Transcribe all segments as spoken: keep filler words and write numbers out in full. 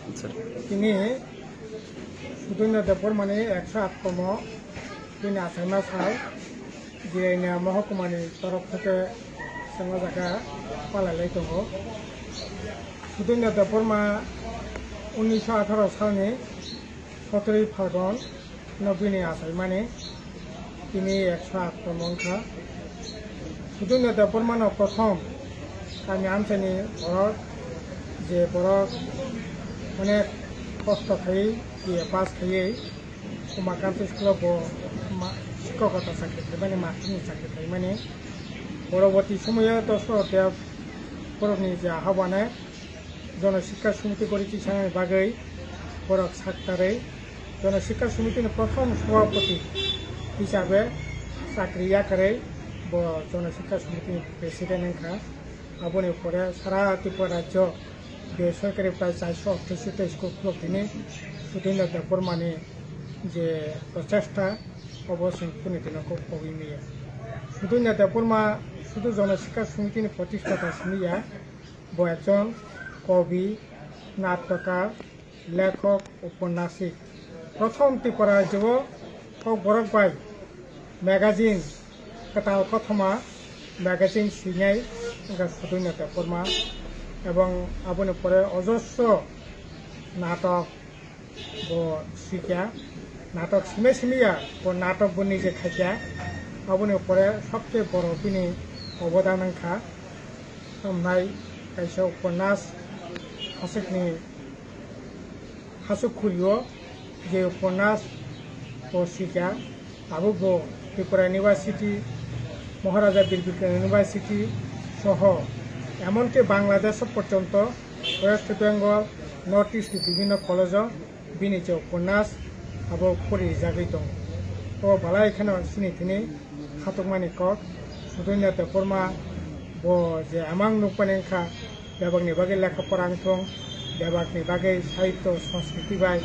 Tini Sudoino Debbarmani ekso aat tomo bini achaima sal Jirania Mohokumani torof theke chwng o jaga palai lai tongo. Sudoino Debbarma unnish atharo salni sotroi Phalgun no bini achaimani tini ekso aat tomo wngkha. Sudoino Debbarmano prothom kami amchaini borok, je borok onek kosto khaiwi B A pass khaiwi Umakanta school-o bo ma-, sikokota chakri khaimani, masterni chakri khaimani. Poroboti somoyo Dosho Dev borokni je ahobane Jono Sikha Samiti gori tisanani bagwi borok saktarwi Jono Sikha Samitini prothom sabhapati hisabe chakri yakarwi bo Jono Sikha Samitini president wngkha. Aboni pore sara Tripura rajyo besorkari prai charso oktoi sota school khuluk tini Sudoino Debbarmani je prochesta obo chwng kuni dino kok pogwi maya. Sudoino Debbarma sudu Jono Sikha Samitini protistata simi ya. Bo ekjon kobi, natkokar, lekhok, uponyasik. Prothom Tripura rajyo o Kokborok bai magazine, kwtal kothoma magazine swinai wngkha Sudoino Debbarma, ebong aboni pore ojosro natok bo swikha, natok simi simi ya, bo natok bo nije khaikha. Aboni pore sobse boro bini obodan wngkha, hamnai kaisa uponas Hasukni Hasuk Khuri o je uponas bo swikha, tabuk bo Tripura University, Maharaja Bir Bikram University soho emonki Bangladesh porjonto West Bengal, North East ni bibhinno college o bini je uponas abo pori rijagwi tongo. O balai kheno chini thini khatukmani kok, Sudoino Debbarma bo je amang nukmani wngkha, bebakni bagwi lekha pora wngthung, bebakni bagwi sahityo sanskriti bai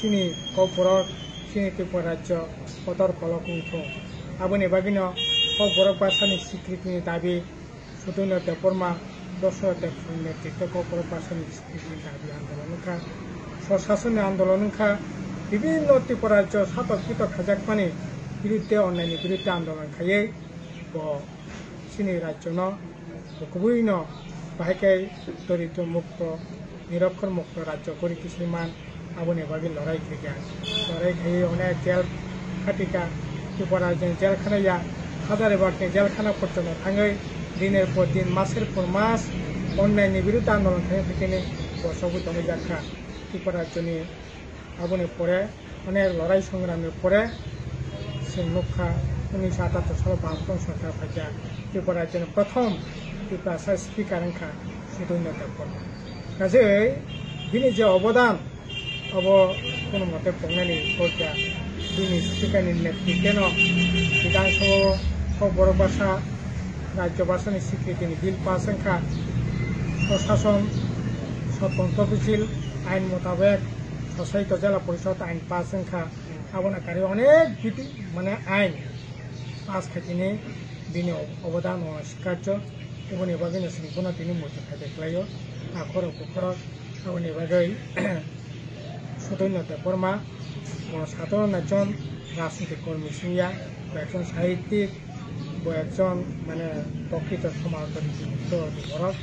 chini Kokborok, chini Tripura rajyo kotor kolok wngthung. Aboni bagwino Kokborok bhasani sikritini dabi Sudoino Debbarma, Dosho Debbarma netrito Kokborok bhasani sikritini dabi andolon wngkha, swsasonni andolon wngkha, bibhinno Tripura rajyo satok pitok khajakmani biruddhe, onnaini biruddhe andolon khaiwi bo chini rajyono bo kubuino bahai khe doridro mukto, nirokkhor mukto rajyo gori tisai man, aboni bagwi lorai khaikha. Lorai khaiwi onek jel khatikha, Tripura rajyoni jel khana ya, Hazaribagni jel khana porjonto thangwi diner por din, maser por mas onnaini biruddhe andolon khaina phaikhe ni bo chobwi tongwi jakha. Tripura rajyoni aboni pore onek lorai songramni pore chwng nukha, unnish atattor salo Bamfront sorkar phaikha, Tripura rajyoni prothom Tiprasa speaker wngkha Sudoino Debbarma. Kaje bini je obodan, abo kono mote kongnani kokya, bini speaker ni netrite no Bidhan Sabha o Kokborok bhasha, rajyo bhasha ni sikritini bill pass wngkha, Swshason, Swtantro Council ain motabek, Swshaito Jela Porishod ain pass wngkha, abono karwi onek biti mane ain pass khaitini bini obodan o sikkarjo, oboni bagwino chwng bono tini muitu khaide khlaio, akhorok bukhorok, aboni bagwi Sudoino Debbarma bo sadharon ekjon rajnitik kormi simi ya, bo ekjon sahittik, bo ekjon mane prokrito somajori borok,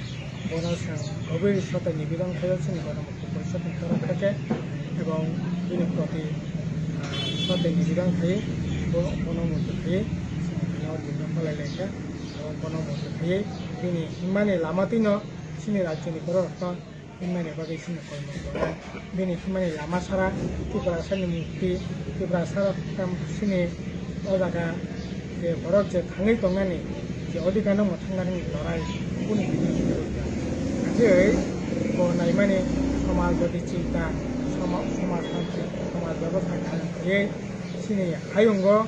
bono chwng gobir sote nibidon khaio chini Gonomukti Porishod ni torof theke, ebong bini proti, ah, sote nibidon khai bo bono muitu khai chwng bini o dinno kholai lai kha, ebong bono muitu khai bini himani lama twino chini rajyoni borok rokno himnani bagwi chini koi mung tongo. Bini himnani lama sara Tiprasani mukti, Tiprasa tam chini o jaga je borok je thangwi tongnani, je odhikar no mwthangnani lorai, kunu bini himnani. Tei bo naimani somaj jodi chinta, soma-, somaj tantri, somaj bebostha khaiywi chini hayungo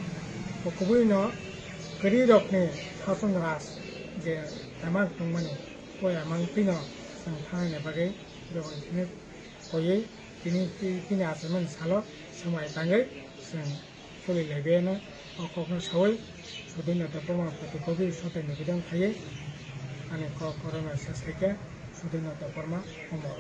bo kubui no kwrwi rokni sason raj je tama tongmani. Koi amang tino chwng thangnani bagwi dogan thini koiwi tini, tini achaimani salo swmai tangwi chwng choli laibaino o kokno sawi Sudoino Debbarma proti gobir sote nibedan khaiwi ani kok orono se saikha Sudoino Debbarma Omor.